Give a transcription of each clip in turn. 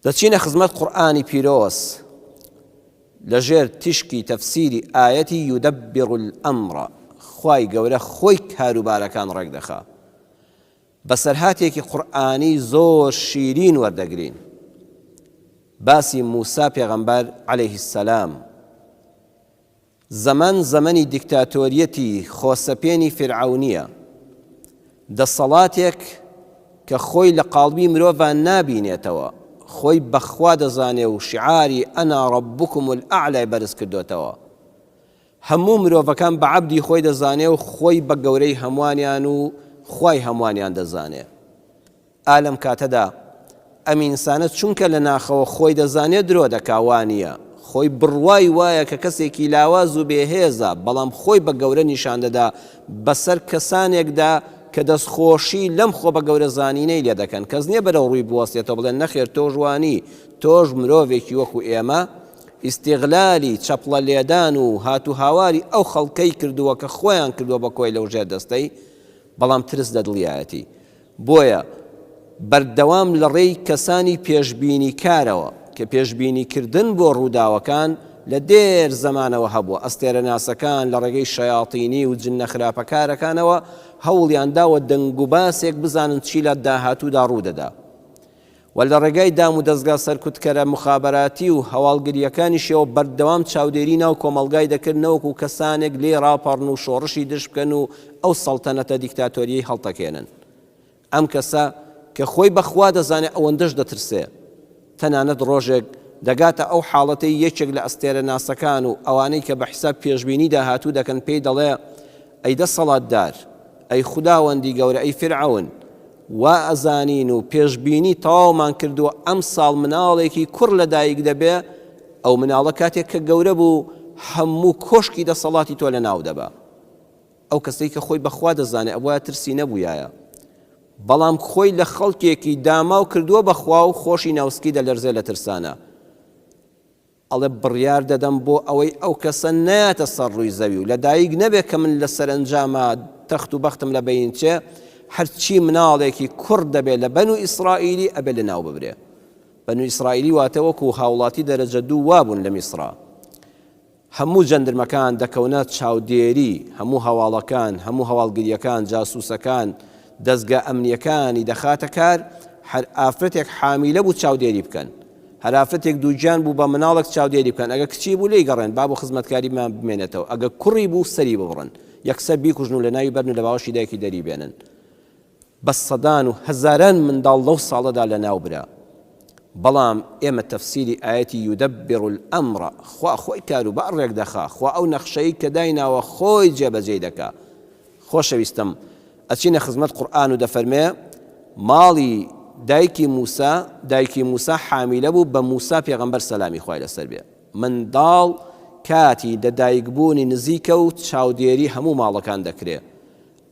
دەچینە خزمەت قورئانی پیرۆز لەژێر تیشکی تەفسیری ئایەتی یدبر الامر خوای گەورە خۆی کاروبارەکان ڕێکدەخا. بەسەرهاتێکی قورئانی زۆر شیرین وەردەگرین باسی موسا پێغەمبەر علیه السلام زەمەن زەمەنی دیکتاتۆریەتی خۆسەپێنی فیرعەونیە دەسەڵاتێک کە خۆی لە قاڵبی مرۆڤا نابینێتەوە خۆی بە خوا دەزانێ و شیعاری انا ربکم الاعلی بەرز کردۆتەوە هەموو مرۆڤەکان بە عەبدی خۆی دەزانێ و خۆی بە گەورەی هەموانیان و خوای هەموانیان دەزانێ. ئا لەم کاتەدا ئەم ئینسانە چونکە لە ناخەوە خۆی دەزانێ درۆ دەکا وانییە، خۆی بڕوای وایە کە کەسێکی لاواز و بێ هێزە بەڵام خۆی بە گەورە نیشان دەدا بەسەر کەسانێکدا کە دەستخۆشی لەم خۆ بە گەورە زانینەی لێ دەکەن کەس نییە بەرەو ڕووی بوەستێتەوە بڵێ نەخێر تۆش وانی تۆش مرۆڤێکی وەکو ئێمە ئیستیغلالی چەپڵە لێدان و هات و هاواری ئەو خەڵکەی کردووە کە خۆیان کردووە بە کۆیلە و ژێر دەستەی، بەڵام ترس لە دڵیایەتی. بۆیە بەردەوام لە ڕێی کەسانی پێشبینیکارەوە، کە پێشبینیکردن بۆ ڕووداوەکان لە دێر زەمانەوە هەبووە، ئەستێرەناسەکان لە ڕێگەی شەیاتینی و جنە خراپەکارەکانەوە هەوڵیان داوە دەنگوباسێک بزانن چی لە داهاتوودا ڕوودەدا. و لە ڕێگای دام و دەزگا سەرکوتکەرە موخابەراتی و هەواڵگرییەکانیشیەوە بەردەوام چاودێری ناو کۆمەڵگای دەکرد نەوەکو کەسانێک لێی ڕاپەڕن و شۆڕشی دژ بکەن و ئەو سەڵتەنەتە دیکتاتۆرییەی هەڵتەکێنن. ئەم کەسە کە خۆی بە خوا دەزانێ ئەوەندەش دەترسێ. تەنانەت ڕۆژێک دەگاتە ئەو حاڵەتەی یەکێک لە ئەستێرەناسەکان و ئەوانەی کە بە حیساب پێشبینی داهاتوو دەکەن پێی دەڵێ ئەی دەسەڵاتدار، ئەی خوداوەندی گەورە، ئەی فیرعەون، وا ئەزانین و پێشبینی تەواومان کردووە ئەمساڵ مناڵێکی کوڕ لەدایک دەبێ، ئەو مناڵە کاتێک کە گەورە بوو هەموو کۆشکی دەسەڵاتی تۆ لەناو دەبا. ئەو کەسەی کە خۆی بە خوا دەزانێ ئەبوایە ترسی نەبوویایە، بەڵام خۆی لە خەڵکێکی داماو کردووە بە خوا و خۆشی ناوسکی دەلەرزێ لە ترسانا. ئەڵێ بڕیار دەدەم بۆ ئەوەی ئەو کەسە نەیاتە سەر ڕووی زەوی و لە دایک نەبێ کە من لە سەرەنجاما تەخت و بەختم لە بەین چێ، هەرچی مناڵێکی کوڕ دەبێ لە بەنو ئیسرائیلی ئەبێ لە ناو ببرێ. بەنو ئیسرائیلی واتە وەکوو هاوڵاتی دەرەجە دوو وابوون لە میسرا. هەموو جەندرمەکان دەکەونە چاودێری هەموو هەواڵەکان، هەموو هەواڵگرییەکان، جاسوسەکان، دەزگا ئەمنییەکانی دەخاتە کار، هەر ئافرەتێک حامیلە بوو چاودێری بکەن، هەر ئافرەتێک دووگیان بوو بە مناڵێک چاودێری بکەن، ئەگەر کچی بوو لێی گەڕێن با بۆ خزمەتکاریمان بمێنێتەوە، ئەگەر کوڕی بوو سەری ببڕن، یەکسەر بیکوژن و لەناوی بەرن و لە باوەشی دایکی دەری بێنن. بە سەدان و هەزاران منداڵ لەو ساڵەدا لەناو برا. بەڵام ئێمە تەفسیری ئایەتی یدبر الامر، خوا خۆی کاروبار ڕێکدەخا، خوا ئەو نەخشەی کە دایناوە خۆی جێبەجێی دەکا. خۆشەویستم ئەچینە خزمەت قورئان و دەفەرمێ، ماڵی دایکی موسا، دایکی موسا حامیلە بوو بە موسا پێغەمبەر سەلامی خوای لەسەر بێ. منداڵ کاتی لەدایکبوونی نزیکە و چاودێری هەموو ماڵەکان دەکرێ.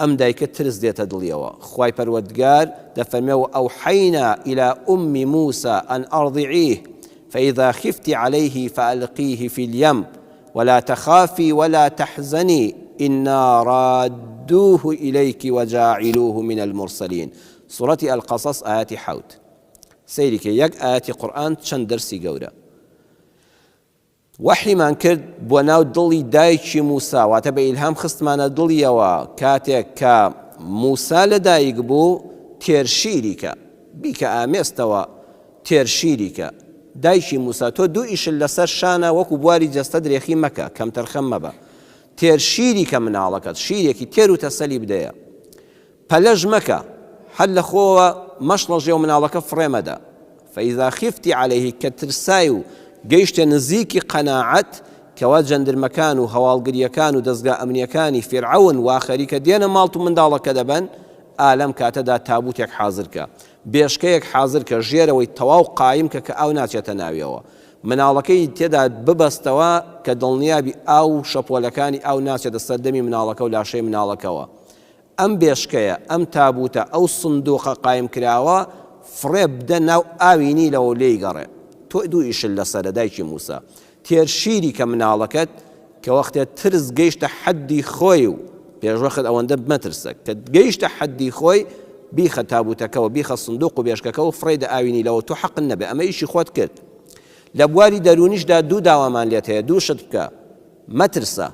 ئەم دایکە ترس دێتە دڵیەوە، خوای پەروەردگار دەفەرمێ وأوحینا الی ام موسی ان ارضعیه فاذا خفت علیه فالقیه فی الیم ولا تخافی ولا تحزنی انا رادوه الیک وجاعلوه من المرسلین سورەتی القصص ئایەتی حەوت. سەیری کە یەک ئایەتی قورئان چەند دەرسی گەورە. وەحیمان کرد بۆ ناو دڵی دایکی موسا، واتە بە ئیلهام خستمانە دڵیەوە کاتێک کە موسا لە دایک بوو، تێر شیری کە، بیکە ئامێزتەوە، تێر شیری کە. دایکی موسا تۆ دوو ئیشت لەسەر شانە وەکو بواری جەستە درێخی مەکە، کەمتەرخەم مەبە. تێر شیری کە مناڵەکەت، شیرێکی تێر و تەسەلی بدەیە. پەلەش مەکە، هەر لە خۆوە مەشڵەژێ و مناڵەکە فڕێ مەدە، فاذا خفت علیه کە ترسای و گەیشتە نزیکی قەناعەت کەوا جەندرمەکان و هەواڵگرییەکان و دەزگا ئەمنییەکانی فیرعەون وا خەریکە دێنە ماڵت و منداڵەکە دەبەن، ئا لەم کاتەدا تابوتێک حازر کە، بێشکەیەک حازر کە، ژێرەوەی تەواو قایم کە کە ئاو ناچێتە ناویەوە، مناڵەکەی تێدا ببەستەوە کە دڵنیابی ئاو و شەپۆلەکانی ئاو ناچێتە سەر دەمی مناڵەکە و لاشەی مناڵەکەوە. ئەم بێشکەیە، ئەم تابووتە، ئەو سندووقە قایمکراوە فڕێ بدە ناو ئاوی نیلەوە و لێی گەڕێ. تۆ دوو ئیشت لەسەرە دایکی مووسا. تێر شیری کە مناڵەکەت، کە وەختێ ترس گەیشتە حەددی خۆی و پێشوەخت ئەوەندە مەترسە، کە گەیشتە حەددی خۆی، بیخە تابوتەکەوە، بیخە سندوق و بێشکەکەوە فڕێی دە ئاوی نیلەوە، تۆ حەقت نەبێ، ئەمە ئیشی خۆت کرد. لە بواری دەروونیشدا دوو داوامان لێت هەیە، دوو شت بکە، مەترسە،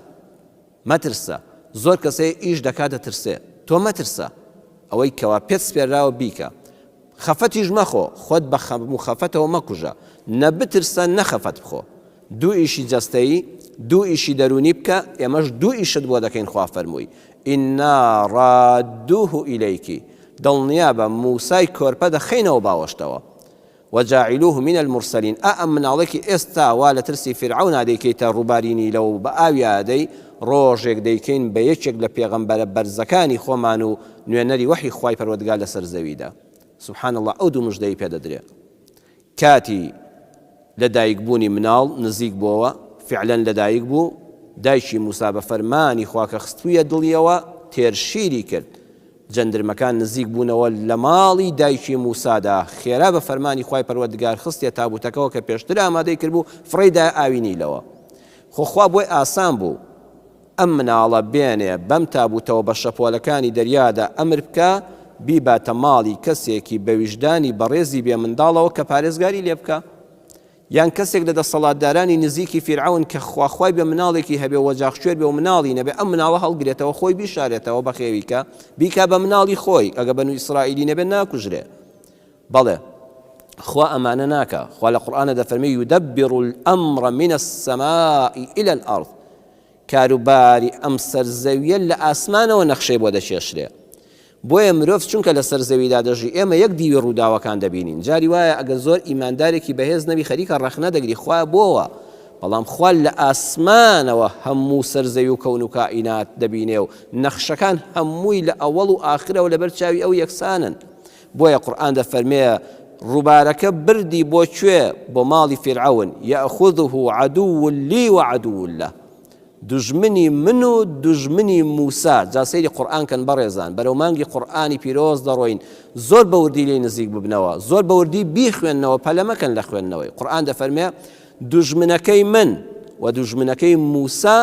مەترسە، زۆر کەس هەیە ئیش دەکا دەترسێ، تۆ مەترسە، ئەوەی کەوا پێت سپێرراوە بیکە. خەفەتیش مەخۆ، خۆت بە خەم و خەفەتەوە مەکوژە، نە بترسە نە خەفەت بخۆ. دوو ئیشی جەستەیی، دوو ئیشی دەروونی بکە، ئێمەش دوو ئیشت بۆ دەکەین خوا فەرمووی، انا رادوه الیک، دڵنیابە موسای کۆرپە دەخەینەوە باوەشتەوە. وجاعلوه من المرسلین، ئا ئەم مناڵەی کە ئێستا وا لە ترسی فیرعەونا دەیکەیتە ڕووباری نیلەوە و بە ئاویا ئەدەی، ڕۆژێک دەیکەین بە یەکێک لە پێغەمبەرە بەرزەکانی خۆمان و نوێنەری وەحی خوای پەروەردگار لەسەر زەویدا. سبحان اللە ئەو دوو مژدەی پێ دەدرێ. کاتی لە دایک بوونی مناڵ نزیک بۆوە، فعلەن لە دایک بوو، دایکی موسا بە فەرمانی خوا کە خستبوویە دڵیەوە تێر شیری کرد، جەندرمەکان نزیک بوونەوە لە ماڵی دایکی موسادا، خێرا بە فەرمانی خوای پەروەردگار خستیە تابوتەکەوە کە پێشتر ئامادەی کردبوو فڕێی دایە ئاوی نیلەوە. خۆ خوا بۆی ئاسان بوو ئەم مناڵە بێنێ بەم تابوتەوە بە شەپۆلەکانی دەریادا ئەمر بکا بیباتە ماڵی کەسێکی بە ویژدانی بەڕێزی بێ منداڵەوە کە پارێزگاری لێ بکا. یان کەسێک لە دەسەڵاتدارانی نزیکی فیرعەون کە خواخوای بێ مناڵێکی هەبێ و وەجاخکوێر بێ و مناڵی نەبێ ئەم مناڵە هەڵگرێتەوە خۆی بیشارێتەوە بەخێوی کە بیکا بە مناڵی خۆی ئەگە بەنو ئیسرائیلی نەبێ ناکوژرێ بەڵێ خوا ئەمانە ناکا خوا لە قورئانە دەفەرمێ یدبر الامر من السماء الى الارض کاروباری ئەم سەر زەویە لە ئاسمانەوە نەخشەی بۆ دەکێشرێ. بۆیە مرۆڤ چونکە لەسەر زەویدا دەژی ئێمە یەک دیوی ڕووداوەکان دەبینین. جاری وایە ئەگەر زۆر ئیماندارێکی بەهێز نەبی خەریکە ڕەخنە دەگری خوایە بۆ وا؟ بەڵام خوا لە ئاسمانەوە هەموو سەر زەوی و کەون و کائینات دەبینێ و نەخشەکان هەمووی لە ئەوەڵ و ئاخرەوە لەبەر چاوی ئەو یەکسانن. بۆیە قورئان دەفەرمێ ڕووبارەکە بردی بۆ کوێ؟ بۆ ماڵی فیرعەون، یأخذه عدو لی وعدو له، دوژمنی من و دوژمنی موسا، جا سەیری قورئان کەن بەڕێزان، بەرەو مانگی قورئانی پیرۆز دەڕۆین، زۆر بە وردی لێی نزیک ببنەوە، زۆر بە وردی بیخوێننەوە، پەلە مەکەن لە خوێندنەوەی، قورئان دەفەرمێ دوژمنەکەی من و دوژمنەکەی موسا،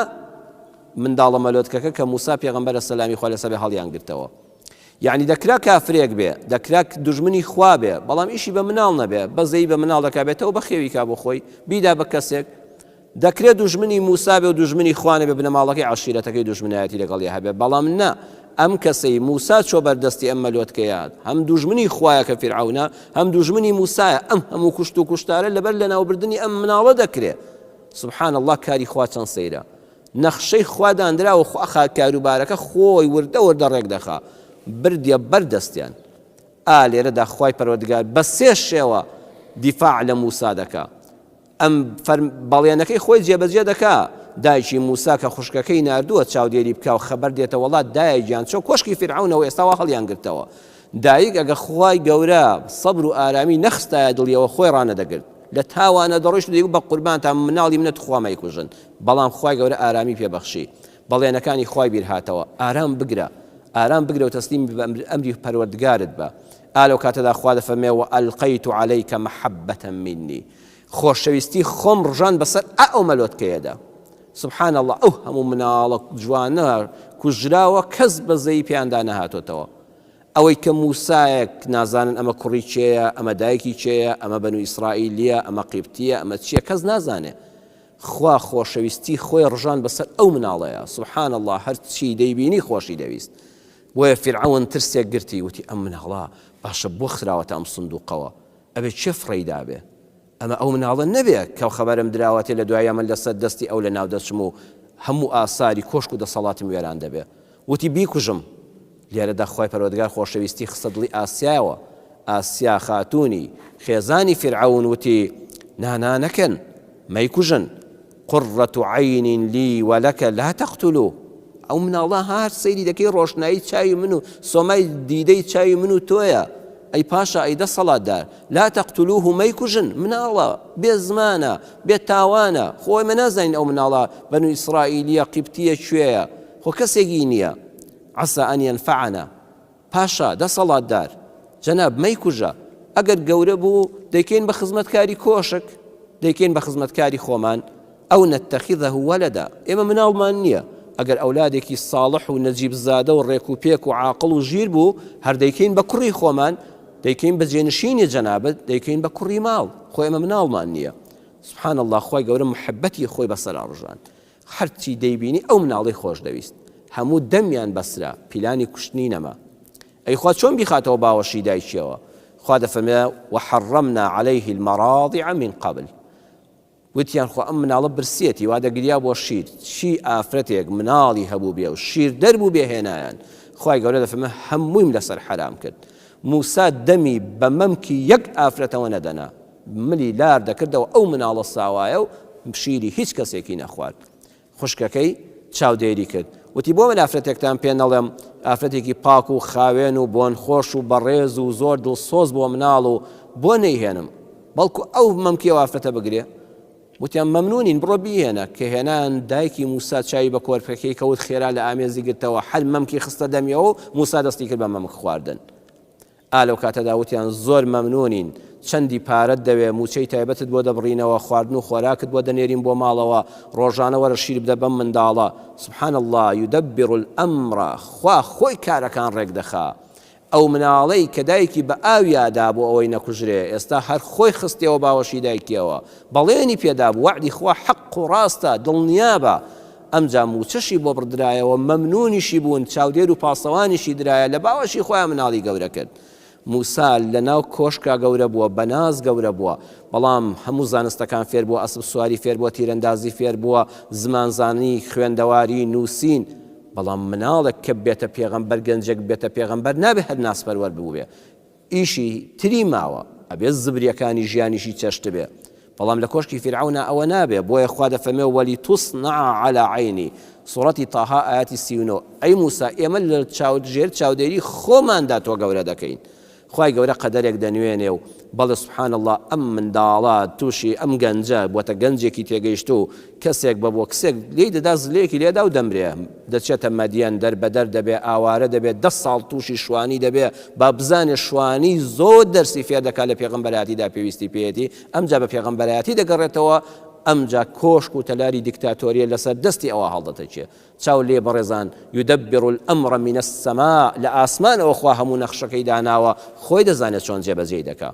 منداڵە مەلۆتکەکە کە موسا پێغەمبەرە سەلامی خوا لەسەر بێ هەڵیانگرتەوە. یەعنی دەکرا کافرێک بێ، دەکرا دوژمنی خوا بێ، بەڵام ئیشی بە مناڵ نەبێ، بەزەیی بە مناڵ دەکا بێتەوە بەخێوی کا بۆ خۆی، بیدا بە کەسێک. دەکرێ دوژمنی موسا بێ و دوژمنی خوا نەبێ، بنەماڵەکەی عەشیرەتەکەی دوژمنایەتی لەگەڵیا هەبێ، بەڵام نا، ئەم کەسەی موسا چۆ بەر دەستی ئەم مەلۆتکەیە، هەم دوژمنی خوایە کە فیرعەونە، هەم دوژمنی موسایە، ئەم هەموو کوشت و کوشتارە لەبەر لەناوبردنی ئەم مناڵە دەکرێ. سبحان اللە کاری خوا چەند سەیرە. نەخشەی خوا دانراوە خوا خا کاروبارەکە خۆی وردە وردە ڕێک دەخا بردیە بەر دەستیان ئا لێرەدا خوای پەروەردگار بە سێ شێوە دیفاع لە موسا دەکا ئەم بەڵێنەکەی خۆی جێبەجێ دەکا دایکی موسا کە خوشکەکەی ناردووە چاودێری بکا و خەبەر دێتە وڵات دایە گیان چۆ کۆشکی فیرعەونەوە ئێستا وا هەڵیان گرتەوە دایک ئەگە خوای گەورە سەبر و ئارامی نەخستایە دڵیەوە خۆی ڕانەدەگرت لە تاوانە دەڕۆیشت و دەیگوت بە قوربانتان مناڵی منە توخوا مەیکوژن بەڵام خوای گەورە ئارامی پێ بەخشی بەڵێنەکانی خوای بیر هاتەوە ئارام بگرە ئارام بگرە و تەسلیمی بە ئەمری پەروەردگارت بە ئا لەو کاتەدا خوا دەفەرمێ وألقیت علیک محبة منی خۆشەویستی خۆم ڕژان بەسەر ئا ئەو مەلۆتکەیەدا سبحان اللە ئەو هەموو مناڵە جوانە کوژراوە کەس بەزەیی پێیاندا نەهاتۆتەوە ئەوەی کە موسایەک نازانن ئەمە کوڕی کێیە ئەمە دایکی کێیە ئەمە بەنو ئیسرائیلیە ئەمە قیبتیە ئەمە چییە کەس نازانێ خوا خۆشەویستی خۆی ڕژان بەسەر ئەو مناڵەیا سبحان اللە هەرچی دەیبینی خۆشی دەویست بۆیە فیرعەون ترسێک گرتی وتی ئەم مناڵە باشە بۆ خراوەتە ئەم سندوقەوە ئەبێ کێ فڕێی دابێ ئەمە ئەو مناڵە نەبێ کە خەبەرم دراوەتێ لە دواییا من لەسەر دەستی ئەو لەناو دەچم و هەموو ئاساری کۆشک و دەسەڵاتم وێران دەبێ وتی بیکوژم لێرەدا خوای پەروەردگار خۆشەویستی خستە دڵی ئاسیایەوە، ئاسیا خاتوونی خێزانی فیرعەون وتی، نا نا نەکەن، مەیکوژن، قرة عین لی ولک لا تقتلوه، ئەو مناڵە ها هەر سەیری دەکەی ڕۆشنایی چاوی من و سۆمای دیدەی چاوی من و تۆیە، ئەی پاشا ئەی دەسەڵاتدار، لا تقتلوه مەیکوژن، مناڵە، بێ زمانە، بێ تاوانە، خۆ ئێمە نازانین ئەو مناڵە بەنو ئیسرائیلیە، قیبتیە کوێیە، خۆ کەسێکی نییە. عسا ان ینفعنا، پاشا، دەسەڵاتدار، جەناب مەیکوژە، ئەگەر گەورە بوو دەیکەین بە خزمەتکاری کۆشک، دەیکەین بە خزمەتکاری خۆمان، او نتخذه ولدا، ئێمە مناڵمان نییە، ئەگەر ئەولادێکی ساڵح و نەجیب زادە و ڕێک و پێک و عاقڵ و ژیر بوو هەر دەیکەین بە کوڕی خۆمان، دەیکەین بە جێنشینی جەنابت، دەیکەین بە کوڕی ماڵ، خۆ ئێمە مناڵمان نییە. سبحان اللە خوای گەورە محبەتی خۆی بەسەرا ڕژاند. هەرچی دەیبینی ئەو مناڵەی خۆش دەویست. هەموو دەمیان بەسرا، پیلانی کوشتنی نەما. ئەی خوا چۆن بیخاتەوە باوەشی دایکیەوە؟ خوا دەفەرمێ، وحرمنا علیه المراضع من قبل. وتیان خۆ ئەم مناڵە برسیەتی وا دەگریا بۆ شیر، چی ئافرەتێک مناڵی هەبووبێ و شیردەر بووبێ هێنایان، خوای گەورە دەفەرمێ هەموویم لەسەر حەرام کرد. موسا دەمی بە مەمکی یەک ئافرەتەوە نەدەنا، ملی لار دەکردەوە ئەو مناڵە ساوایە و شیری هیچ کەسێکی نەخوارد. خوشکەکەی چاودێری کرد وتی بۆ من ئافرەتێکتان پێ نەڵێم ئافرەتێکی پاک و خاوێن و بۆن خۆش و بەڕێز و زۆر دڵسۆز بۆ مناڵ و بۆ نەیهێنم بەڵکو ئەو مەمکی ئەو ئافرەتە بگرێ وتیان مەمنونین بڕۆ بیهێنە کە هێنان دایکی موسا چاوی بە کۆرپەکەی کەوت خێرا لە ئامێزی گرتەوە هەر مەمکی خستە دەمیەوە و موسا دەستی کرد بە مەمک خواردن ئا لەو کاتەدا وتیان زۆر مەمنونین، چەندی پارەت دەوێ، موچەی تایبەتت بۆ دەبڕینەوە، خواردن و خۆراکت بۆ دەنێرین بۆ ماڵەوە، ڕۆژانە وەرە شیر بدە بەم منداڵە، سبحان اللە یدبر الامر، خوا خۆی کارەکان ڕێک دەخا. ئەو مناڵەی کە دایکی بە ئاویا دا بۆ ئەوەی نەکوژرێ، ئێستا هەر خۆی خستیەوە باوەشی دایکیەوە، بەڵێنی پێدابوو، وەعدی خوا حەق و ڕاستە، دڵنیابە. ئەمجا مووچەشی بۆ بڕدرایەوە، مەمنوونیشی بوون، چاودێر و پاسەوانیشی درایە، لە باوەشی خۆیان مناڵی گەورە کرد. موسا لە ناو کۆشکا گەورە بووە، بە ناز گەورە بووە، بەڵام هەموو زانستەکان فێر بووە، ئەسپ سواری فێر بووە، تیرەندازی فێر بووە، زمانزانی، خوێندەواری، نووسین، بەڵام مناڵێک کە ببێتە پێغەمبەر، گەنجێک ببێتە پێغەمبەر نابێ هەر نازپەروەر بووبێ، ئیشی تری ماوە ئەبێ زبریەکانی ژیانیشی چەشتبێ بەڵام لە کۆشکی فیرعەونا ئەوە نابێ بۆیە خوا دەفەرمێ ولتصنع علی عینی سوڕەتی طه ئایەتی 39 ئەی موسا ئێمە لە ژێر چاودێری خۆماندا تۆ گەورە دەکەین خوای گەورە قەدەرێک دەنوێنێ و بەڵێ سبحان اللە ئەم منداڵە تووشی ئەم گەنجە بۆتە گەنجێکی تێگەیشتوو کەسێک بە بۆکسێک لێی دەدا زلەیەکی لێدا و دەمرێ دەچێتە مەدیەن دەربەدەر دەبێ ئاوارە دەبێ دە ساڵ تووشی شوانی دەبێ با بزانێ شوانی زۆر دەرسی فێر دەکا لە پێغەمبەرایەتیدا پێویستی پێیەتی ئەمجا بە پێغەمبەرایەتی دەگەڕێتەوە ئەمجا کۆشک و تەلاری دیکتاتۆریە لەسەر دەستی ئەوە هەڵدەتەکێ چاو لێ بەڕێزان یدبر الامر من السماء لە ئاسمانەوە خوا هەموو نەخشەکەی داناوە خۆی دەزانێت چۆن جێبەجێی دەکا.